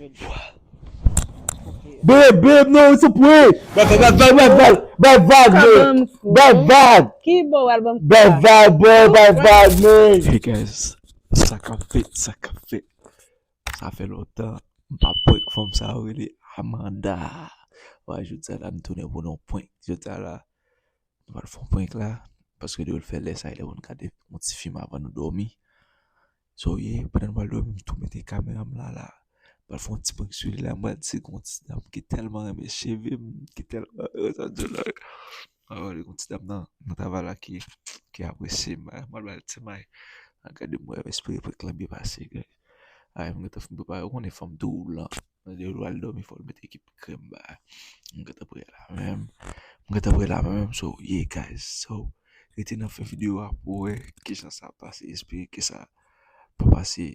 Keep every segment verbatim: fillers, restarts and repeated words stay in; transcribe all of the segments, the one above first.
Babe, babe, non, it's a prank. Bay vag, bay vag, bay vag, bay vag, bay vag, bay vag, bay vag, bro, bay vag, man. Hey guys, sa k ap fèt, sa k ap fèt. Sa fè lontan m pa prank fanm sa yo rele Amanda. Wè, jodi a la m tounen pou nou prank. Jodi a la, nou pral fè yon prank la, paske depi l fè lè sa, li konn gade yon ti fim avan nou dòmi. So, ye, pandan nou pral dòmi, m tou mete kamera m la, la. M pral fè yon ti prank sou li la, m pral di se yon ti dam ki tèlman renmen cheve m, ki tèlman renmen sa di la. Alò, li yon ti dam nan, nan travay la ki, ki apresye m, m pral ba l ti may. Gade m wè, m espere prank lan byen pase, guys. Ay, m gentan fin prepare, ou konnen fanm tou woulan. Lè l al dòmi, fò l met ekip krèm ba. M gentan prè la menm. M gentan prè la menm. So, yeah, guys. So, rete nan fen videyo a pou wè kijan sa pase. Espere ke sa pa pase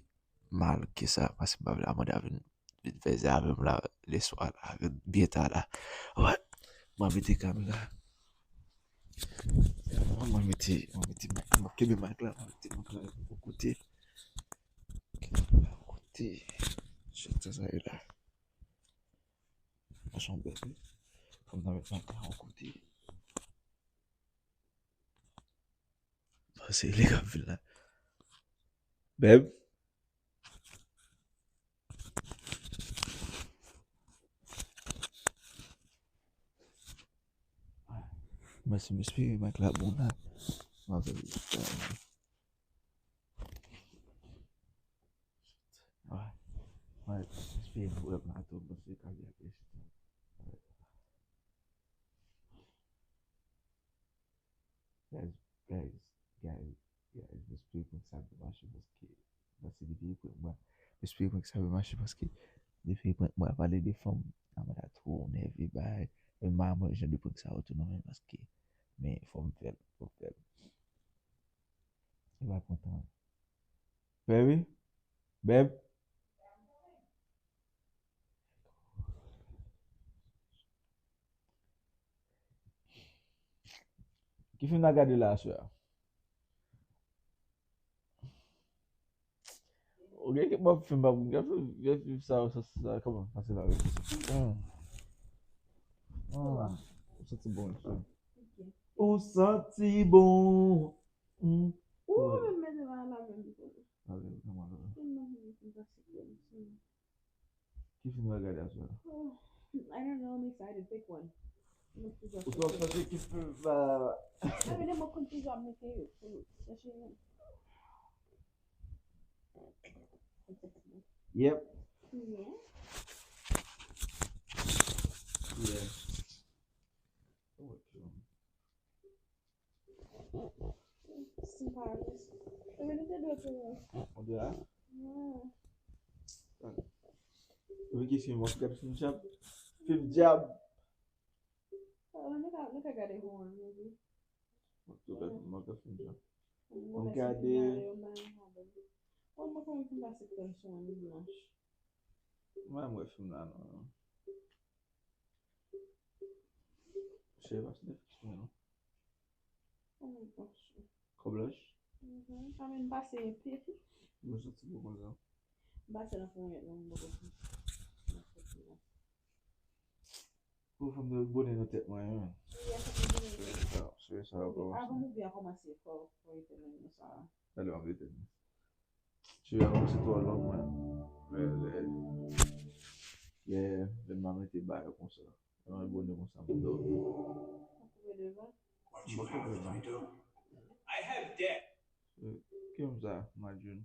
mal ke sa. Paske m pa vle Amanda vin, vin fè zye avè m la, lè swa la, byen ta la. Wè. Mwen mete kamera. Mwen mete, mwen mete mic, mwen kenbe mic la, mwen mete mic la yon kote. Kenbe l la yon kote. Chèz sa, sa ye la. Machan bèl, wi. Fò m ta met mic la yon kote. Pase li k ap vin la. Bèb. Mwen si m espere mic la bon la. Mwen fè Alright. Alright. Espere nou wè m la tou, paske kay la te chita. Guys, guys, guys, guys, m espere prank sa ap mache paske, paske depi prank mwen, m espere prank sa ap mache paske depi prank mwen pale de fanm, Amanda twò nève bay, men m pa renmen jan de prank sa yo tou non, men paske, men fò m fè l, fò m fè l. Li pa kontan. Baby? Babe? Ki fim n a gade la aswè a? Ok, ki bon fim, pa bon, ki fim, ki fim sa, sa, sa, kòman, pase la, wi. Hmm. Hmm. Ou santi bon, wi. Ou santi bon. Hmm. Ou menm mete la la menm. Alè, kòman la? Ki fim w ap gade aswè a? Oh, I don't know, I'm excited. Pick one. Ou sou ap chèche ki fim, ah. Sa vle di mwen konn ki jan m mete yo. Chèche yon. Yep. Yeah. Yeah. Oh, true. Siparis. Epi nou te dwe tou. On dirait? Wi. Epi ki fim? W ap gade fim dyab? Fim dyab. Ah, nou ka, nou ka gade horror movie. M ap tou gade, m ap gade fim dyab. M ap gade. Mwen, mwen konn fim pase krèm sou yon dimanch. Mwen, mwen fim la, non. Cheri, pa sou Netflix mwen non. Kò blanch? Mhm. Amen, pase epi. Mwen santi bon konsa. M pase nan fon yon non, m poko. Pou fanm de bonè nan tèt mwen, wi. Wi, a fè bonè. Sou sa, sou sa, avan movie a kòmanse, fò, fò etèn nan sa. Gade, m ap etèn. Cheve a kòmanse twò long, man. Lè, lè, lè, lè m pa mete bagay konsa. Lè m al bonè konsa, m dòmi. Ou koupe devan? M pa koupe devan. I have debt. Eh, ki fim sa, Madjun?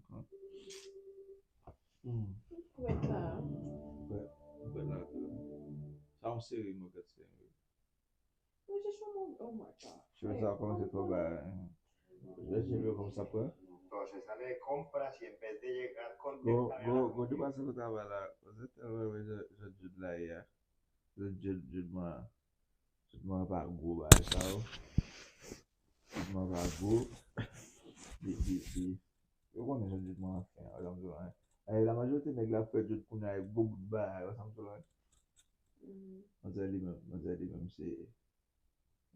Hmm. Koupe la. Koupe, koupe la tou. Sa yon seri, mwen gad seri. Mwen chèche yon moun, oh my God. Cheve sa kòmanse twò bay. Jwèt cheve kòmanse ap pran. Entonces, sale de compras y en vez de llegar con diez Go, go, go, de pase pou travay la. Paske tèlman renmen jan, jan Jude la ye a. Jan Jude, Jude mwen, Jude mwen pa gwo bagay sa yo. Jude mwen pa gwo. Li, li, li. Yo konnen jan Jude mwen ap fè, an, jan m di w la. Ay, la majorite nèg la ap fè Jude kounye a, gwo bout bagay, ou sa m di w la. Manzè li menm, manzè li menm se,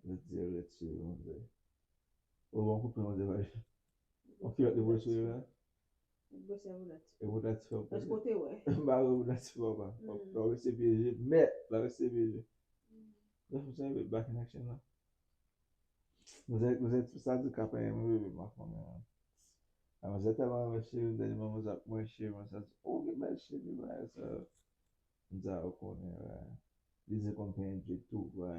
rete, rete, manzè. Ou bon koupe, manzè, pa. Yon kilòt li voye sou li la. Dosye Roulette. E Roulette fè w pèdi. Èske w te wè? M pa wè Roulette fè w pa. W ap rete pyeje, mèt, w ap rete pyeje. Lè fè sa, back in action la. Manzè, manzè, sa di ka pa renmen bebe, m pa konnen, man. A, manzè tèlman renmen cheve, m tande manzè ap mwen cheve, manzè di, "Oh, gen bèl cheve, bagay sa yo." M di, "A, ou konnen, wè." Li di konn penyen dread tou, wè.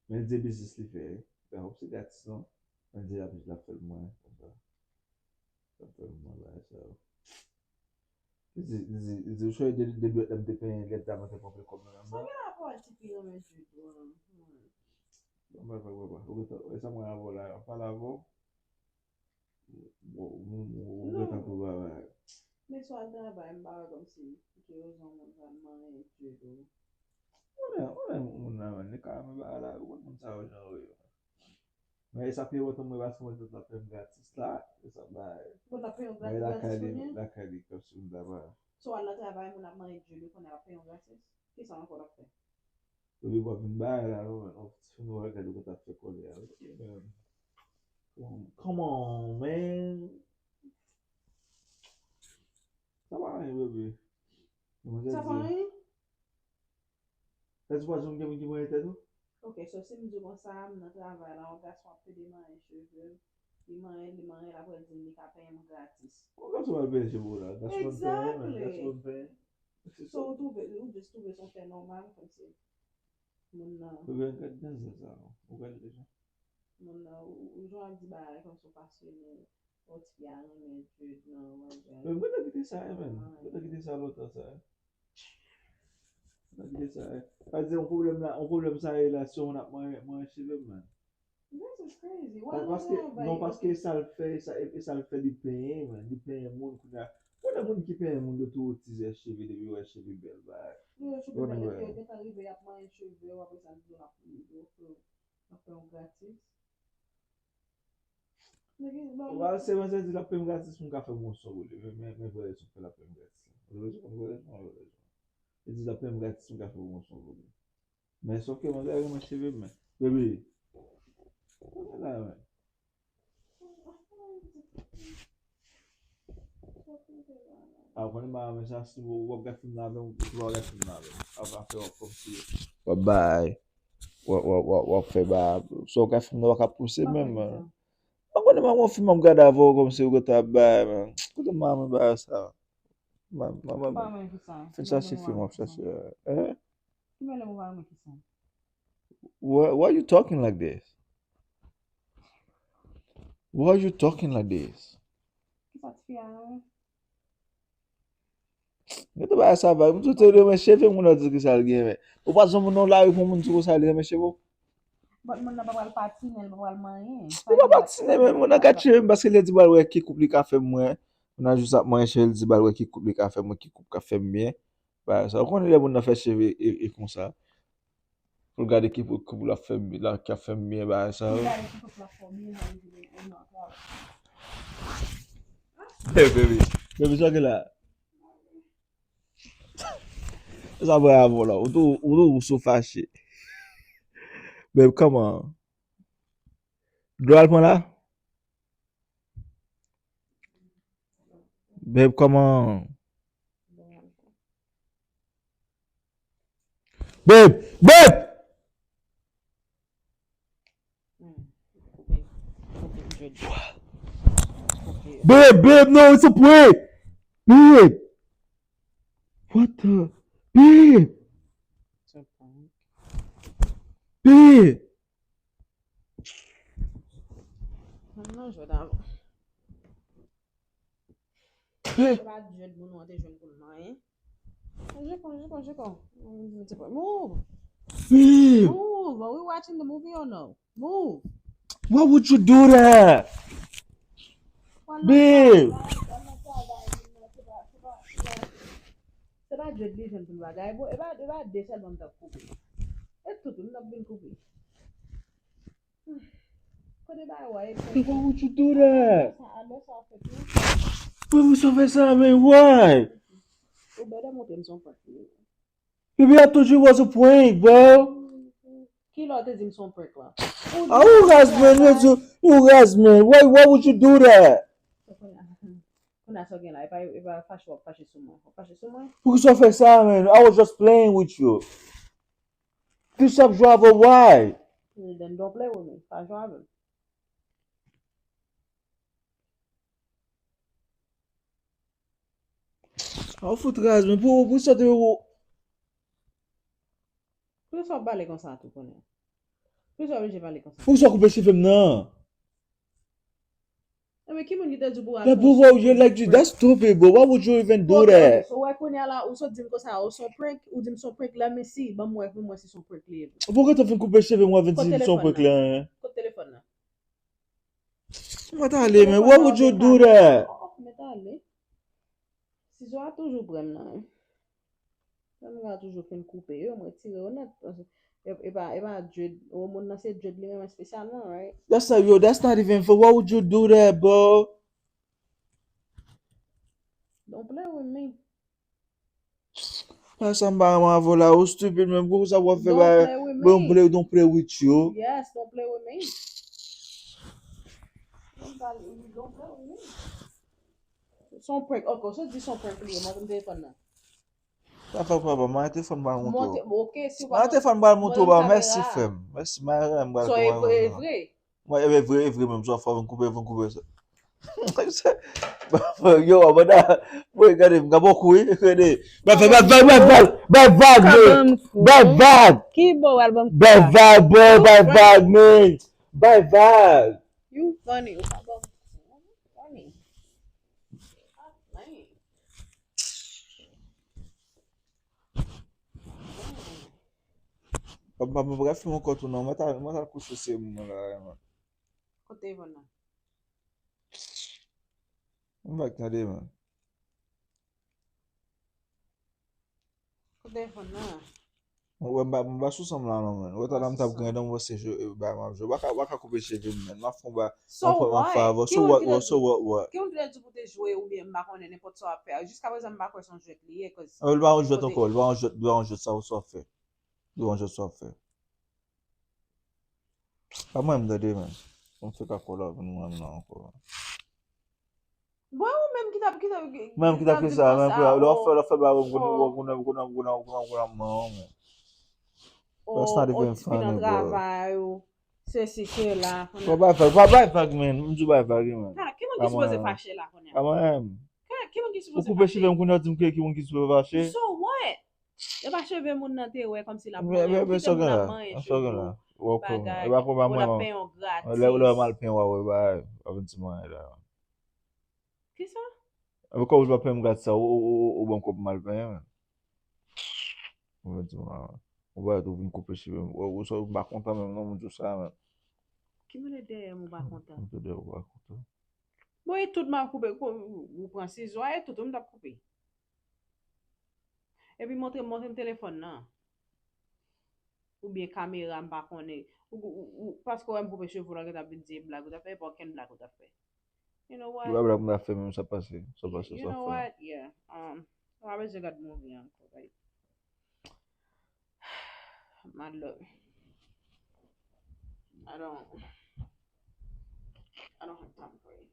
Men li di biznis li fè, wi. I hope se gratis, non? Men li di l ap, l ap fè l mwen, konsa. L ap fè l mwen, bagay sa yo. Li di, li di, li di, "Ou sonje de, de dwèt la m te penyen, lè ta mwen te konple kòb nan men mwen?" Sa gen rapò ak ti pi renmen dread, wè. Bon, bref, bref, bref, bref. Ou gentan, e sa mwen avè w la, ap pale avè w. Bon, ou, ou, ou gentan pou bagay. Men sou al travay, m pa wè kòmsi ki rezon moun pral manyen dread ou. Ou konnen, ou konnen moun nan, man, li ka renmen bagay la, ou konn moun sa yo jan yo ye. Men e sa pi enpòtan mwen, paske mwen di l ap fè m gratis la, e sa bay. Bon, l ap fè yon gratis, gratis kounye a? Lakay li, kòmsi m ta pa. So, al nan travay, moun ap manyen dread ou, kounye a l ap fè yon gratis? Kisa ankò l ap fè? Epi w ap vin bay la, non, men, non, si nou wè gade w konn ap fè kòlè a, wi. Come on, man. Sa pa anyen, bebe. Sa pa anyen? Sa di pa janm gen moun ki manyen tèt ou? Ok, so si m di w konsa, m nan travay la, yon gason ap pede manyen cheve m, li manyen, li manyen, l apre l di m li ka penyen m gratis. Yon gason al penyen cheve w la, gason konn penyen, men, gason konn penyen. So, ou twouve, ou just twouve se yon fè nòmal, kòmsi moun nan. Ou gen gad nan zè sa, non? Ou gad deja. Moun nan, ou, ou jan ap di bagay kòmsi w pasyone, yon ti fi a renmen dread nan, whatever. Men mwen ta kite sa, eh, man. Mwen ta kite sa lontan, sa, eh. Mwen ta kite sa, eh. Sa di, yon pwoblèm la, yon pwoblèm sa ye la, si yon moun ap manyen, manyen cheve m, man. This is crazy. Why? Pa-, paske, non, paske sa l fè, e sa, e, e sa l fè li penyen, man. Li penyen moun kounye a. Konnen moun ki penyen moun yo tou wotize cheve depi yo wè cheve bèl, bay. Yo cheve bèl, epi yo gentan rive, y ap manyen cheve yo, apre sa, yo ap, yo, yo, y ap fè yon gratis. Nèg, bon. Wa, se manzè di l ap peye m gratis pou m ka fè pwomosyon pou li. Men, men, men vrè rezon k fè l ap peye m gratis la. Ou konn vrè rezon, vrè rezon. Li di l ap peye m gratis pou m ka fè pwomosyon pou li. Men sòf ke manzè renmen cheve m, men. Baby. Konnen la, men. A, konnen m pa renmen sa, si w, w ap gad fim nan avè m, ou pa gad fim nan avè m. Ap, ap fè w kòmsi w ap bay, w ap, w ap, w ap, w ap fè ba, sa w gad fim nan w pa ka pouse menm, man. Mwen konnen m ap wè yon fim m ap gade avè w kòmsi w gentan ap bay, men. Kote m pa renmen bagay sa. M pa, m pa renmen. Fin chache fim w ap chache a. Hein? Ki mele m ou pa renmen kisa? Why, why you talking like this? Why you talking like this? Kisa ti fi a renmen? Gade bagay sa, bay. M tou te renmen cheve moun nan di kisa l gen, men. Ou pa janm nan lari pou moun di konsa li renmen cheve w? But moun nan pa pral patinen, li pa pral manyen. Li pa patinen, men moun nan gad cheve m paske li di pral wè ki koup li ka fè m, mwen. Moun nan jis ap manyen cheve, li di pral wè ki koup li ka fè m, mwen, ki koup ka fè m byen. Bagay sa, ou konnen lè moun nan fè cheve e, e konsa. Pou l gade ki pou, ki pou l ap fè m, la, ki ap fè m byen, bagay sa yo. Pou l gade ki pou l ap fè m byen, bagay sa yo. Hey, baby. Baby, sa w gen la? Sa vre avè w la. Ou tou, ou tou, ou sou fache. Babe, come on. Dlo al pran la? Babe, come on. Babe! Babe! Babe, babe, no, it's a prank! Babe! What the? Babe! Babe! Nan, nan, jwèt avè w. Se pa jwèt moun ou an te jwenn pou l manyen. Jeko, jeko, jeko. Move. Babe. Move. Are we watching the movie or no? Move. Why would you do that? Babe. Se pa jwèt li jwenn pou l bagay, bon, e pa, e pa de sèlman m t ap koupe. E tout, m t ap vin koupe. Kote bagay w a ye? Why would you do that? Sa, alò sa w fè tou. Why would you fè sa, man? Why? Ou bèlè montre m son prank. Baby, I told you it was a prank, bro. Ki lè w te di m son prank la? Ah, ou raz, man, you, you raz, man. Why, why would you do that? Kounye a sa w gen la, e pa, e pa fache w ap fache sou mwen. W ap fache sou mwen? Poukisa w fè sa, man? I was just playing with you. Kisa w ap jwe avè w, why? Then don't play with me. Pa jwe avè m. A w fout raz, men pou, pou sa te ou. Poukisa w ap pale konsa tou kounye a? Poukisa w oblije pale konsa? Poukisa w koupe cheve m nan? Ebyen, ki moun ki te di w pou w al fè yon... Like, bro, you like, that's stupid, bro. Why would you even do that? So, wè, kounye a la, ou sot di m konsa, ou se yon prank, ou di m se yon prank la, men si, ban m wè, ban m wè si se yon prank li ye. Ou poko t ap fin koupe cheve m, w ap vin di m se yon prank la, hein? Kot telefòn nan? Mwen t ale, man. Why would you do that? Oh, oh, mwen t ale. Sizo a toujou prè m nan. Sa m ka toujou fin koupe yo, mwen tire yo nèt. E, e pa, e pa dread, o, moun nan se dread li renmen espesyalman, right? That's not, yo, that's not even fair. Why would you do that, bro? Don't play with me. Sa m pa renmen avè w la, ou stupid, men pou sa w ap fè ba, don't play with me. Don't play, don't play with you. Yes, don't play with me. Don't play, don't play with me. Se yon prank, ok, ou sot di se yon prank li ye, mwen te telefòn nan. Sa fè papa, mwen telefòn ba moto. Mwen telefòn ba moto ba, mèsi frè m. Mèsi, mwen renmen ba moto. Mwen, e vre, e vre menm, sa fò vin koupe, vin koupe sa. Yo, mwen, mwen, gade, m ka bon kou, wi, gade. Bay vag, bay vag, bay vag, bay vag, bay vag, bay vag, bro, bay vag, man. Bay vag. You funny, ou pa bon. Funny. Stop playing. Papa, mwen pa ka fè yon kont ou non, mwen ta, mwen ta kouche se moun la, man. Kote telefòn nan? Mwen pa tande, man. Kote telefòn nan? Mwen, mwen pa, mwen pa sou sanm la non, man. Wè, talè m t ap grande, mwen se jwe, e, ba m ap jwe. Waka, waka koupe cheve m, man. M ap fè yon ba, so what? So what, what, so what, what? Ki moun ki te di pou te jwe oubyen m pa konnen nenpòt sa w ap fè? Jiska prezan m pa kwè se yon jwèt li ye, 'cause... Ah, li pa yon jwèt ankò, li pa yon jwèt, li pa yon jwèt sa w ap fè. Li pa yon jwèt sa w ap fè. Pa mwen m tande, man. Fò m fè kakòl avè nou menm nan ankò. Bon, ou menm ki t ap, ki t ap, menm ki t ap fè sa, menm ki lè w fè, lè w fè ba yo, konnen, konnen, konnen, konnen, konnen, konnen, man. That's not even funny, bro. Travay ou, sesi, sela. Bro, bay vag, bay, bay vag, man. M di w bay vag, man. Ki moun ki sipoze fache la kounye a? Pa mwen menm. Ki moun ki sipoze fache? Ou koupe cheve m kounye a, w di m ki, ki moun ki sipoze fache? So what? E pa cheve moun nan te wè kòmsi l ap manyen. Kite moun ap manyen cheve w, bagay, moun ap penyen w gratis. Lè, lè w mal penyen w, w a wè bagay, w ap vin di m anyen la. Kisa? Epi kòb ou pa penyen m gratis sa, ou, ou, ou, ou ban m kòb mal penyen, men. Ou vin di m anyen. Ou pa tou vin koupe cheve m. Ou, ou, ou pa kontan menm non, moun di w sa, men. Ki moun dèyè m ou pa kontan? Moun dèyè ou pa kontan. Bon, e tout m ap koupe, ou, ou pran sizo a, e tout ou m t ap koupe. Epi montre, montre m telefòn nan. Oubyen kamera, m pa konnen. Ou, ou, ou, paske w wè m koupe cheve w la, ou gentan ap vin di e blag ou t ap fè, e pa okenn blag ou t ap fè. You know what? Ou pa blag m t ap fè menm, sa pase, sa pase, sa fè. You know what? Yeah. Um, m pa bezwen gad movie ankò, like, my love. I don't, I don't have time for it.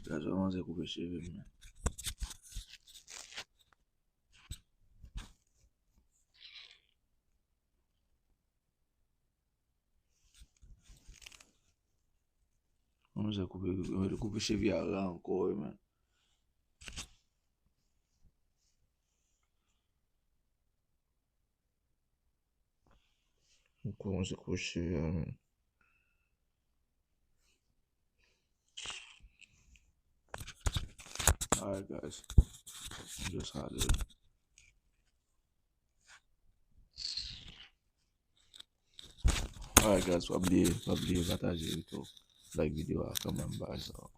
Gad jan manzè koupe cheve m nan. Manzè koupe, koupe cheve a la ankò, wi, men. Kòmanse koupe cheve a, men. Alright, guys. Just had it. Alright, guys, pa bliye, pa bliye pataje epi tou like videyo a kanmenm, bye, so.